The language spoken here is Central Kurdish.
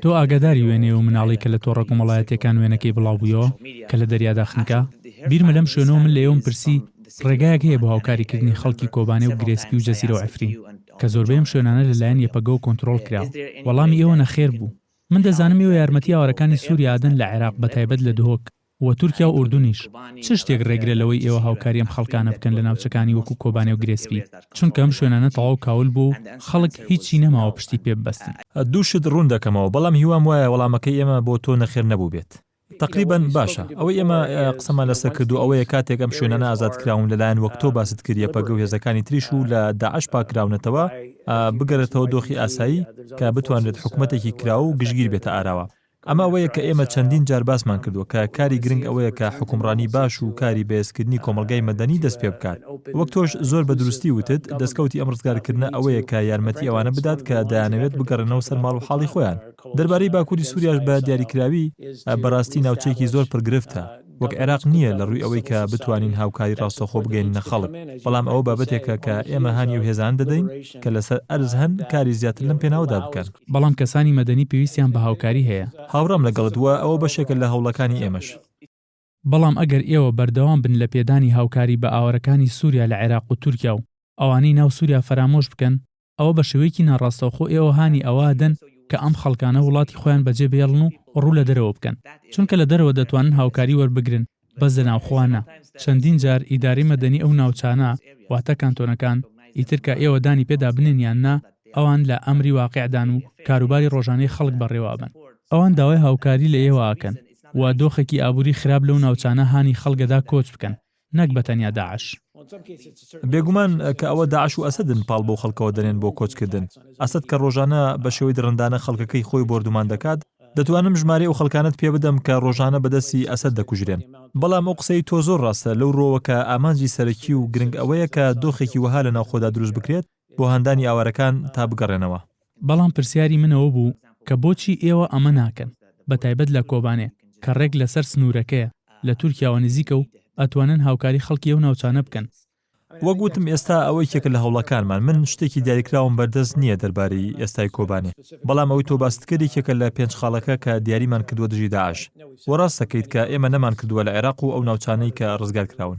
تۆ ئاگاداری وێنەی ئەو مناڵەی کە لە تۆڕە کۆمەڵایەتیەکان وێنەکەی بڵاوبوویەوە کە لە دەریادا خنکا؟ بیرمە لەم شوێنەوە من لە ئێوەم پرسی ڕێگایەک هەیە بۆ هاوکاریکردنی خەڵکی کۆبانێ و گرێسپی و جەزیرە و عەفرین کە زۆربەی ئەم شوێنانە لەلایەن یەپەگەوە کۆنترۆڵ کراوە؟ وەڵامی ئێوە نەخێر بوو. من دەزانم ئێوە یارمەتی ئاوارەکانی سوریا ئەدەن لە عێراق بەتایبەت لە دهۆک و تورکیا و ئوردونیش، چ شتێک ڕێگرە لەوەی ئێوە هاوکاری ئەم خەڵکانە بکەن لە ناوچەکانی وەکو کۆبانێ و گرێسپی چونکە ئەم شوێنانە تەواو کاول بووە و خەڵک هیچی نەماوە پشتی پێ ببەستن. دوو شت ڕوون دەکەمەوە، بەڵام هیوام وایە وەڵامەکەی ئێمە بۆ تۆ نەخێر نەبووبێت. تەقریبەن، باشە، ئەوەی ئێمە قسەمان لەسەر کردووە ئەوەیە کاتێک ئەم شوێنانە ئازاد کراون لەلایەن وەک تۆ باست کرد یەپەگە و هێزەکانی تریش و لە داعش پاککراونەتەوە، بگەرێتەوە دۆخی ئاسایی کە بتوانرێت حکومەتێکی کراوە و گشتگیر بێتە ئاراوە. ئەمە ئەوەیە کە ئێمە چەندین جار باسمان کردووە کە کاری گرنگ ئەوەیە کە حوکمڕانی باش و کاری بەهێزکردنی کۆمەڵگای مەدەنی دەست پێبکات. وەک تۆش زۆر بە دروستی وتت، دەستکەوتی ئەم ڕزگارکردنە ئەوەیە کە یارمەتی ئەوانە بدات کە دەیانەوێت بگەڕێنەوە سەر ماڵ و حاڵی خۆیان. دەربارەی باکووری سووریاش بە دیاریکراوی، بەڕاستی ناوچەیەکی زۆر پڕگرفتە. وەک عێراق نییە لە ڕووی ئەوەی کە بتوانین هاوکاری ڕاستەوخۆ بگەیەنینە خەڵک، بەڵام ئەوە بابەتێکە کە ئێمە هانی ئەو هێزانە دەدەین کە لەسەر ئەرز هەن کاری زیاتر لەم پێناوەدا بکەن. بەڵام کەسانی مەدەنی پێویستیان بە هاوکاری هەیە. هاوڕام لەگەڵت و ئەوە بەشێکە لە هەوڵەکانی ئێمەش. بەڵام ئەگەر ئێوە بەردەوام بن لە پێدانی هاوکاری بە ئاوارەکانی سوریا لە عێراق و تورکیا و ئەوانەی ناو سوریا فەرامۆش بکەن، ئەوە بە شێوەیەکی ناڕاستەوخۆ ئێوە هانی ئەوە ئەدەن کە ئەم خەڵکانە وڵاتی خۆیان بەجێ بهێڵن و ڕوو لە دەرەوە بکەن، چونکە لە دەرەوە دەتوانن هاوکاری وەربگرن بەس لە ناوخۆوە نا. چەندین جار ئیدارەی مەدەنی ئەو ناوچانە، واتە کانتۆنەکان، ئیتر کە ئێوە دانی پێدا بنێن یان نا، ئەوان لە ئەمری واقیعدان و کاروباری ڕۆژانەی خەڵک بەڕێوە ئەبەن. ئەوان داوای هاوکاری لە ئێوە ئەکەن و دۆخێکی ئابووری خراپ لەو ناوچانە هانی خەڵک ئەدا کۆچ بکەن. نەک بە تەنیا داعش. بێگومان کە ئەوە داعش و ئەسەدن پاڵ بەو خەڵکەوە دەنێن بۆ کۆچکردن. ئەسەد کە ڕۆژانە بە شێوەی دڕندانە خەڵکەکەی خۆی بۆردومان دەکات، دەتوانم ژمارەی ئەو خەڵکانەت پێ بدەم کە ڕۆژانە بە دەستی ئەسەد دەکوژرێن. بەڵام ئەو قسەی تۆ زۆر ڕاستە لەو ڕووەوە کە ئامانجی سەرەکی و گرنگ ئەوەیە کە دۆخێکی وەها لە ناوخۆدا دروست بکرێت بۆ هاندانی ئاوارەکان تا بگەڕێنەوە. بەڵام پرسیاری من ئەوە بوو کە بۆچی ئێوە ئەمە ناکەن، بەتایبەت لە کۆبانێ کە ڕێک لەسەر سنوورەکەیە، لە تورکیاوە نزیکە و ئەتوانن هاوکاری خەڵکی ئەو ناوچانە بکەن. وەک وتم ئێستا ئەوە یەکێکە لە هەوڵەکانمان، من شتێکی دیاریکراوم بەردەست نییە دەربارەی ئێستای کۆبانێ، بەڵام ئەوەی تۆ باست کرد یەکێکە لە پێنج خاڵەکە کە دیاریمان کردووە دژی داعش. وە ڕاست دەکەیت کە ئێمە نەمانکردووە لە عێراق و ئەو ناوچانەی کە ڕزگار کراون.